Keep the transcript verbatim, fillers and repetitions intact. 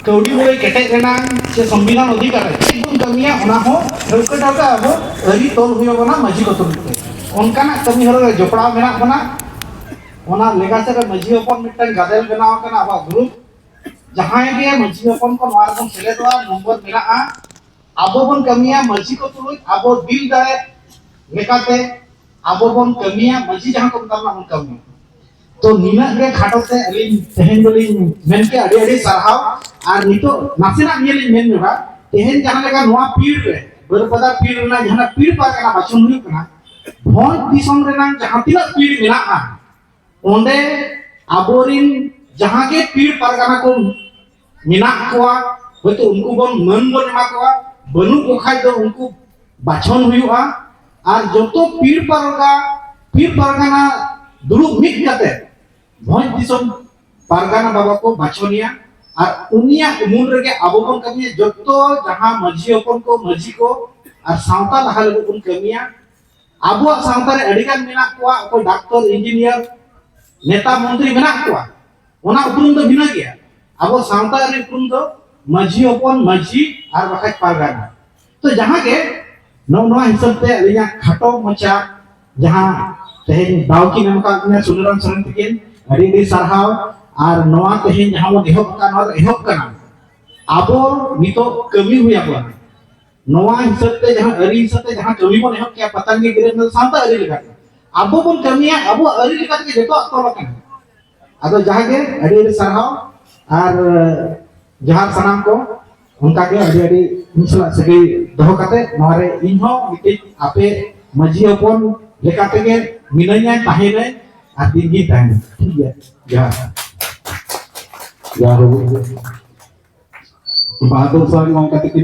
ᱠᱟᱹᱣᱰᱤ ᱢᱩᱨᱟᱹᱭ ᱠᱮᱴᱮᱡ ᱨᱮᱱᱟᱜ ᱥᱮ ᱥᱚᱝᱵᱤᱫᱷᱟᱱ ᱚᱫᱷᱤᱠᱟᱨ ᱨᱮ ᱪᱮᱫ ᱵᱚᱱ ᱠᱟᱹᱢᱤᱭᱟ, ᱚᱱᱟ ᱦᱚᱸ ᱴᱷᱟᱹᱣᱠᱟᱹ ᱴᱷᱟᱹᱣᱠᱟᱹ ᱟᱵᱚ ᱟᱹᱨᱤ ᱛᱚᱞ ᱦᱩᱭ ᱟᱵᱚᱱᱟ ᱢᱟᱹᱡᱷᱤ ᱠᱚ ᱛᱩᱞᱩᱡ ᱛᱮ᱾ ᱚᱱᱠᱟᱱᱟᱜ ᱠᱟᱹᱢᱤ ᱦᱚᱨᱟ ᱨᱮ ᱡᱚᱯᱲᱟᱣ ᱢᱮᱱᱟᱜ ᱵᱚᱱᱟ᱾ ᱚᱱᱟ ᱞᱮᱠᱟ ᱥᱮᱫ ᱨᱮ ᱢᱟᱹᱡᱷᱤ ᱦᱚᱯᱚᱱ ᱢᱤᱫᱴᱟᱝ ᱜᱟᱫᱮᱞ ᱵᱮᱱᱟᱣ ᱟᱠᱟᱱᱟ ᱟᱵᱚᱣᱟᱜ ᱜᱨᱩᱯ᱾ ᱡᱟᱦᱟᱸᱭ ᱜᱮ ᱢᱟᱹᱡᱷᱤ ᱦᱚᱯᱚᱱ ᱠᱚ ᱱᱚᱣᱟ ᱨᱮᱵᱚᱱ ᱥᱮᱞᱮᱫᱚᱜᱼᱟ, ᱱᱚᱢᱵᱚᱨ ᱢᱮᱱᱟᱜᱼᱟ᱾ ᱟᱵᱚ ᱵᱚᱱ ᱠᱟᱹᱢᱤᱭᱟ ᱢᱟᱹᱡᱷᱤ ᱠᱚ ᱛᱩᱞᱩᱡ ᱟᱵᱚ ᱫᱤᱞ ᱫᱟᱲᱮ ᱞᱮᱠᱟᱛᱮ ᱟᱵᱚ ᱵᱚᱱ ᱠᱟᱹᱢᱤᱭᱟ, ᱢᱟᱹᱡᱷᱤ ᱡᱟᱦᱟᱸ ᱠᱚ ᱢᱮᱛᱟ ᱵᱚᱱᱟ ᱵᱚᱱ ᱠᱟᱹᱢᱤᱭᱟ᱾ ᱛᱚ ᱱᱤᱱᱟᱹᱜ ᱜᱮ ᱠᱷᱟᱴᱚ ᱛᱮ ᱟᱹᱞᱤᱧ ᱛᱮᱦᱮᱧ ᱫᱚᱞᱤᱧ ᱢᱮᱱ ᱠᱮᱜᱼᱟ, ᱟᱹᱰᱤ ᱟᱹᱰᱤ ᱥᱟᱨᱦᱟᱣ᱾ ᱟᱨ ᱱᱤᱛᱚᱜ ᱱᱟᱥᱮᱱᱟᱜ ᱱᱤᱭᱟᱹ ᱞᱤᱧ ᱢᱮᱱ ᱧᱚᱜᱟ, ᱛᱮᱦᱮᱧ ᱡᱟᱦᱟᱸ ᱞᱮᱠᱟ ᱱᱚᱣᱟ ᱯᱤᱲ ᱨᱮ, ᱵᱟᱹᱨᱯᱟᱫᱟ ᱯᱤᱲ ᱨᱮᱱᱟᱜ ᱡᱟᱦᱟᱸ ᱯᱤᱲ ᱯᱟᱨᱜᱟᱱᱟ ᱵᱟᱪᱷᱚᱱ ᱦᱩᱭᱩᱜ ᱠᱟᱱᱟ, ᱵᱷᱚᱸᱡᱽ ᱫᱤᱥᱚᱢ ᱨᱮᱱᱟᱜ ᱡᱟᱦᱟᱸ ᱛᱤᱱᱟᱹᱜ ᱯᱤᱲ ᱢᱮᱱᱟᱜᱼᱟ, ᱚᱸᱰᱮ ᱟᱵᱚᱨᱤᱱ ᱡᱟᱦᱟᱸ ᱜᱮ ᱯᱤᱲ ᱯᱟᱨᱜᱟᱱᱟ ᱠᱚ ᱢᱮᱱᱟᱜ ᱠᱚᱣᱟ, ᱦᱚᱭᱛᱳ ᱩᱱᱠᱩ ᱵᱚᱱ ᱢᱟᱹᱱ ᱵᱚᱱ ᱮᱢᱟ ᱠᱚᱣᱟ, ᱵᱟᱹᱱᱩᱜ ᱠᱚ ᱠᱷᱟᱡ ᱫᱚ ᱩᱱᱠᱩ ᱵᱟᱪᱷᱚᱱ ᱦᱩᱭᱩᱜᱼᱟ᱾ ᱟᱨ ᱡᱚᱛᱚ ᱯᱤᱲ ᱯᱟᱨᱜᱟ ᱯᱤᱲ ᱯᱟᱨᱜᱟᱱᱟ ᱫᱩᱲᱩᱵ ᱢᱤᱫ ᱠᱟᱛᱮ ᱵᱷᱚᱸᱡᱽ ᱫᱤᱥᱚᱢ ᱯᱟᱨᱜᱟᱱᱟ ᱵᱟᱵᱟ ᱠᱚ ᱵᱟᱪᱷᱚᱱᱮᱭᱟ᱾ ᱟᱨ ᱩᱱᱤᱭᱟᱜ ᱩᱢᱩᱞ ᱨᱮᱜᱮ ᱟᱵᱚ ᱵᱚᱱ ᱠᱟᱹᱢᱤᱭᱟ, ᱡᱚᱛᱚ ᱡᱟᱦᱟᱸ ᱢᱟᱹᱡᱷᱤ ᱦᱚᱯᱚᱱ ᱠᱚ, ᱢᱟᱹᱡᱷᱤ ᱠᱚ ᱟᱨ ᱥᱟᱶᱛᱟ ᱞᱟᱦᱟ ᱞᱟᱹᱜᱤᱫ ᱵᱚᱱ ᱠᱟᱹᱢᱤᱭᱟ᱾ ᱟᱵᱚᱣᱟᱜ ᱥᱟᱶᱛᱟ ᱨᱮ ᱟᱹᱰᱤ ᱜᱟᱱ ᱢᱮᱱᱟᱜ ᱠᱚᱣᱟ, ᱚᱠᱚᱭ ᱰᱟᱠᱛᱚᱨ, ᱤᱧᱡᱤᱱᱤᱭᱟᱨ, ᱱᱮᱛᱟ, ᱢᱚᱱᱛᱨᱤ ᱢᱮᱱᱟᱜ ᱠᱚᱣᱟ᱾ ᱚᱱᱟ ᱩᱯᱨᱩᱢ ᱫᱚ ᱵᱷᱤᱱᱟᱹ ᱜᱮᱭᱟ᱾ ᱟᱵᱚ ᱥᱟᱶᱛᱟ ᱨᱮ ᱩᱯᱨᱩᱢ ᱫᱚ ᱢᱟᱹᱡᱷᱤ ᱦᱚᱯᱚᱱ, ᱢᱟᱹᱡᱷᱤ ᱟᱨ ᱵᱟᱠᱷᱟᱡ ᱯᱟᱨᱜᱟᱱᱟ᱾ ᱛᱚ ᱡᱟᱦᱟᱸ ᱜᱮ ᱱᱚᱜᱼᱚ ᱱᱚᱣᱟ ᱦᱤᱥᱟᱹᱵ ᱛᱮ ᱟᱹᱞᱤᱧᱟᱜ ᱠᱷᱟᱴᱚ ᱢᱟᱪᱷᱟ ᱡᱟᱦᱟᱸ ᱛᱮᱦᱮᱧ ᱫᱟᱣ ᱠᱤᱱ ᱮᱢ ᱟᱠᱟᱫ ᱞᱤᱧᱟ ᱥᱩᱱᱟᱹᱨᱟᱢ ᱥᱚᱨᱮᱱ ᱛᱟᱹᱠᱤᱱ, ᱟᱹᱰᱤ ᱟᱹᱰᱤ ᱥᱟᱨᱦᱟᱣ᱾ ᱟᱨ ᱱᱚᱣᱟ ᱛᱮᱦᱮᱧ ᱡᱟᱦᱟᱸ ᱵᱚᱱ ᱮᱦᱚᱵ ᱟᱠᱟᱫ, ᱱᱚᱣᱟ ᱫᱚ ᱮᱦᱚᱵ ᱠᱟᱱᱟ᱾ ᱟᱵᱚ ᱱᱤᱛᱚᱜ ᱠᱟᱹᱢᱤ ᱦᱩᱭ ᱟᱵᱚᱱᱟ᱾ ᱱᱚᱣᱟ ᱦᱤᱥᱟᱹᱵ ᱛᱮ ᱡᱟᱦᱟᱸ ᱟᱹᱨᱤ ᱦᱤᱥᱟᱹᱵ ᱛᱮ ᱡᱟᱦᱟᱸ ᱠᱟᱹᱢᱤ ᱵᱚᱱ ᱮᱦᱚᱵ ᱠᱮᱜᱼᱟ, ᱯᱟᱛᱟᱱᱜᱤ ᱜᱤᱨᱟᱹ ᱥᱟᱶᱛᱟ ᱟᱹᱨᱤ ᱞᱮᱠᱟᱛᱮ ᱟᱵᱚ ᱵᱚᱱ ᱠᱟᱹᱢᱤᱭᱟ, ᱟᱵᱚᱣᱟᱜ ᱟᱹᱨᱤ ᱞᱮᱠᱟ ᱛᱮᱜᱮ ᱡᱚᱛᱚᱣᱟᱜ ᱛᱚᱞ ᱟᱠᱟᱱᱟ᱾ ᱟᱫᱚ ᱡᱟᱦᱟᱸ ᱜᱮ ᱟᱹᱰᱤ ᱟᱹᱰᱤ ᱥᱟᱨᱦᱟᱣ ᱟᱨ ᱡᱚᱦᱟᱨ ᱥᱟᱱᱟᱢ ᱠᱚ᱾ ᱚᱱᱠᱟ ᱜᱮ ᱟᱹᱰᱤ ᱟᱹᱰᱤ ᱤᱧ ᱥᱟᱞᱟᱜ ᱥᱟᱹᱜᱟᱹᱭ ᱫᱚᱦᱚ ᱠᱟᱛᱮ ᱱᱚᱣᱟ ᱨᱮ ᱤᱧ ᱦᱚᱸ ᱢᱤᱫᱴᱤᱡ ᱟᱯᱮ ᱢᱟᱹᱡᱷᱤ ᱦᱚᱯᱚᱱ ᱞᱮᱠᱟ ᱛᱮᱜᱮ ᱢᱤᱱᱟᱹᱧᱟ, ᱛᱟᱦᱮᱸᱱᱟᱹᱧ ᱟᱨ ᱫᱤᱱ ᱜᱤᱧ ᱛᱟᱦᱮᱸᱱᱟ᱾ ᱴᱷᱤᱠ ᱜᱮᱭᱟ, ᱡᱚᱦᱟᱨ᱾ ᱡᱚᱦᱟᱨ᱾ ᱵᱟᱦᱟᱫᱩᱨ ᱥᱚᱨᱮᱱ ᱜᱚᱢᱠᱮ ᱛᱟᱹᱠᱤᱱ